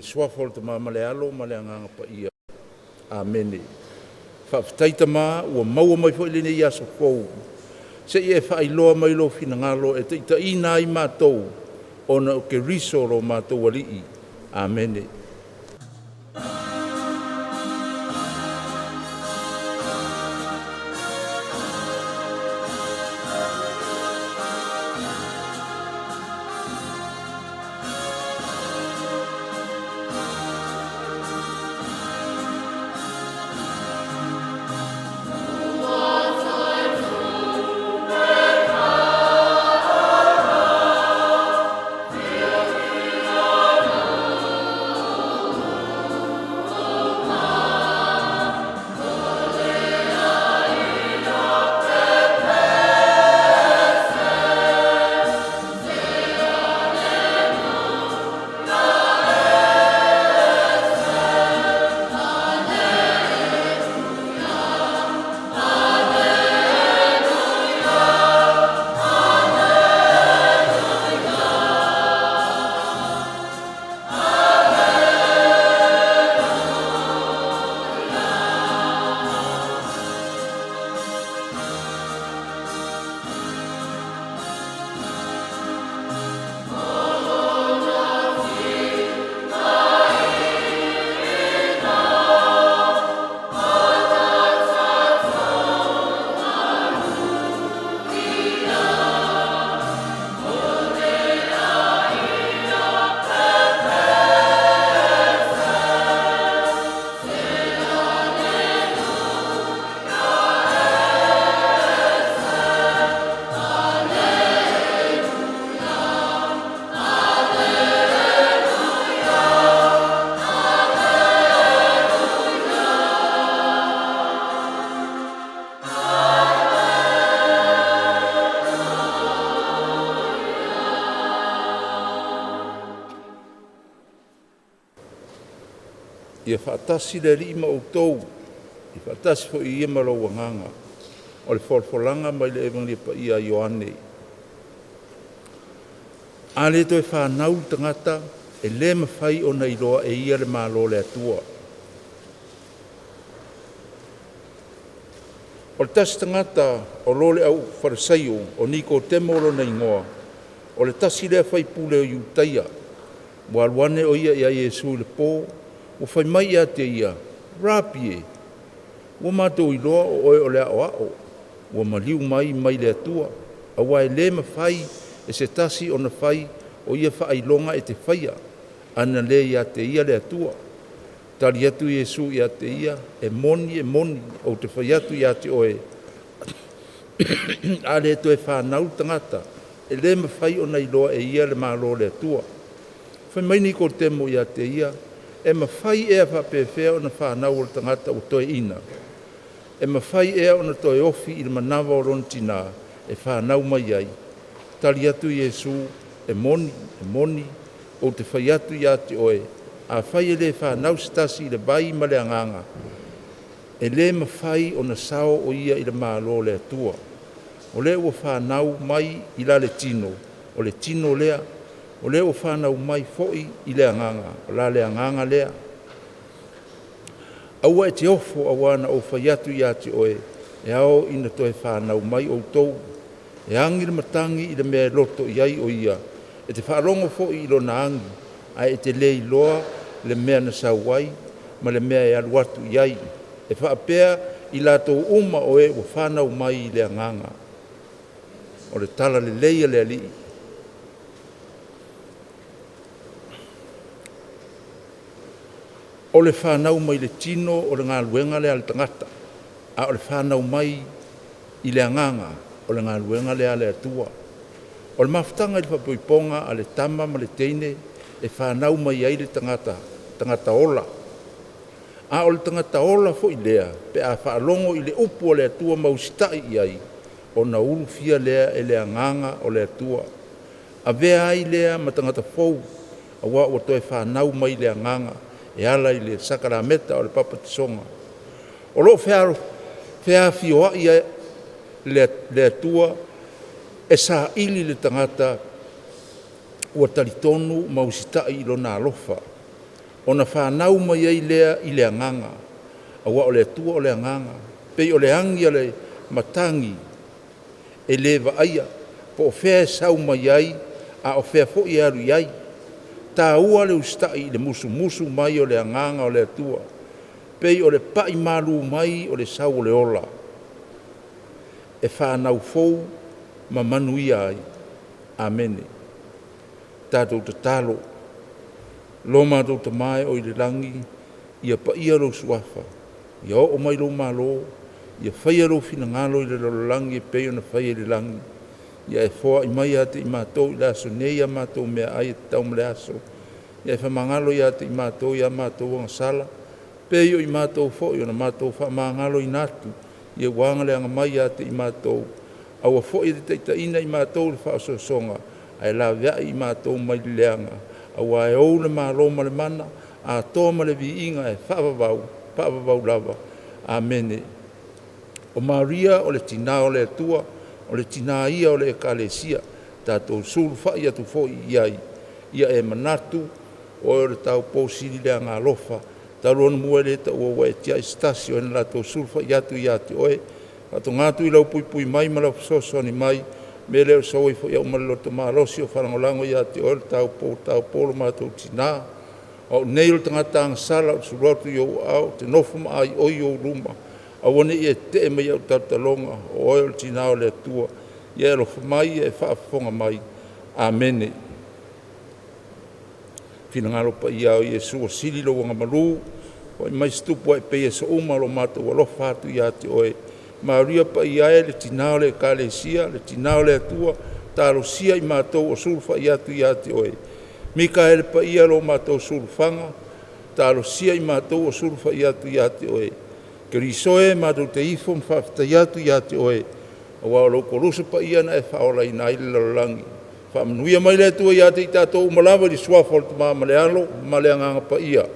Suafa o le Tama ma le Alo ma le Agaga Paia. Amene. Faafetai Tama ua maua mai foi lenei aso fou seia e faailoa mai lou finagalo e taitaiina ai matou ona o Keriso lo matou Alii. Amene. Ia faatasi le Alii ma outou. Ia faatasi foi ia ma lou agaga. O le folafolaga mai le Evagela Paia a Ioane. A le toe fanau le tagata, e le mafai ona iloa e ia le Malo o le Atua. O le tasi tagata o lo le auFariseio, o Nikotemo lona igoa, o le tasi lea faipule o Iutaia. Ua alu ane o ia ia Iesu i le po, ua fai mai ia te ia, “Rapi e, ua matou iloa o oe o le Aoao ua maliu mai mai le Atua, auā e le mafai e se tasi ona fai o ia faailoga e te faia, ana le ia te ia le Atua.” Tali atu Iesu ia te ia, “E moni, e moni, ou te fai atu ia te oe, a le toe fanau le tagata, e le mafai ona iloa e ia le Malo o le Atua.” Fai mai Nikotemo ia te ia, “E mafai ea faapefea ona fanau o le tagata ua toeaina? E mafai ea ona toe ofi i le manava o lona tina e fanau mai ai?” Tali atu Iesu, “E moni, e moni, ou te fai atu ia te oe, afai e le fanau se tasi i le vai ma le Agaga, e le mafai ona sao o ia i le Malo o le Atua. O le ua fanau mai i la le tino, o le tino lea. O le ua fanau mai foi i le Agaga, o la le agaga lea. Aua e te ofo auā na ou fai atu ia te oe, e ao ina toe fanau mai outou. E agi le matagi i le mea e loto i ai o ia, e te faalogo foi i lona agi, ae e te le iloa le mea na sau ai ma le mea e alu atu i ai. E faapea i latou uma o e ua fanau mai i le Agaga.” O le tala lelei a le Alii. O le fanau mai le tino o le galuega lea a le tagata, a o le fanau mai i le agaga o le galuega lea a le Atua. O le mafutaga i le faaipoipoga a le tama ma le teine e fanau mai ai le tagata, tagata ola. A o le tagata ola foi lea pe a faalogo i le upu a le Atua ma usitai i ai, ona ulufia lea e le agaga o le Atua. Avea ai lea ma tagata fou, auā ua toe fanau mai le agaga e ala i le sakalameta o le papatisoga. O lo o feafioai le Atua e saili le tagata ua talitonu ma usitai i Lona alofa. Ona fanau mai ai lea i le Agaga, auā o le Atua o le Agaga. Pei o le agi a le matagi e le vaaia po o fea e sau mai ai a o fea foi e alu i ai. Taua le usitai i le musumusu mai o le Agaga o le Atua, pei o le pai malu mai o le sau o le ola, e fanau fou ma manuia ai. Amene. Tatou tatalo. Lo matou Tama e oo i le lagi, ia paia lou suafa, ia oo mai lou malo, ia faia lou finagalo i le lalolagi e pei ona faia i le lagi. Ia e foai mai ia te i matou i le aso nei a matou meaai e tatau ma le aso. Ia e faamagalo ia te i matou ia matou agasala, pei o i matou foi ona matou faamagaloina atu ia ua agaleaga mai ia te i matou, aua foi e te taitaiina i matou i le faaososoga, ae laveai i matou mai le leaga, auā e ou le malo ma le mana, atoa ma le viiga e faavavau, faavavau lava. Amene. O Maria o le Tina o le Atua, o le Tina ia o le Ekalesia, tatou sulufai atu foi i ai, ia e manatu o oe o le taupou sili le agaalofa talu ona mua e le taua ua e tiai se tasi o e na latou sulufai atu ia te oe. Faatoga atu i lau puipui mai ma lau fesoasoani mai, mea lea o le sau ai foi au ma le loto malosi o faalagolago ia te oe le taupou, taupou lo matou Tina. O au nei o le tagata agasala ou te sulu atu i ou aao, ou te nofo ma aioi i ou luma, aua ne i e tetee mai i au talotaloga, o oe o le Tina o le Atua. Ia e alofa mai ia e faafofoga mai. Amene. Finagalo Paia o Iesu, ua sili lou agamalu, foai mai se tupu ae pei e aso uma o lo matou alofa atu ia te oe. Maria Paia e, le Tina o le Ekalesia, le Tina o le Atua, talosia i matou o sulufai atu ia te oe. Mikaele Paia, lo matou sulufaga, talosia i matou o sulufai atu ia te oe. Keriso e, matou te ifo ma faafetai atu ia te oe, auā o lou Koluse Paia na e faaolaina ai le lalolagi. Faamanuia mai le Atua ia te i tatou uma lava i le suafa o le Tama ma le Alo ma le Agaga Paia.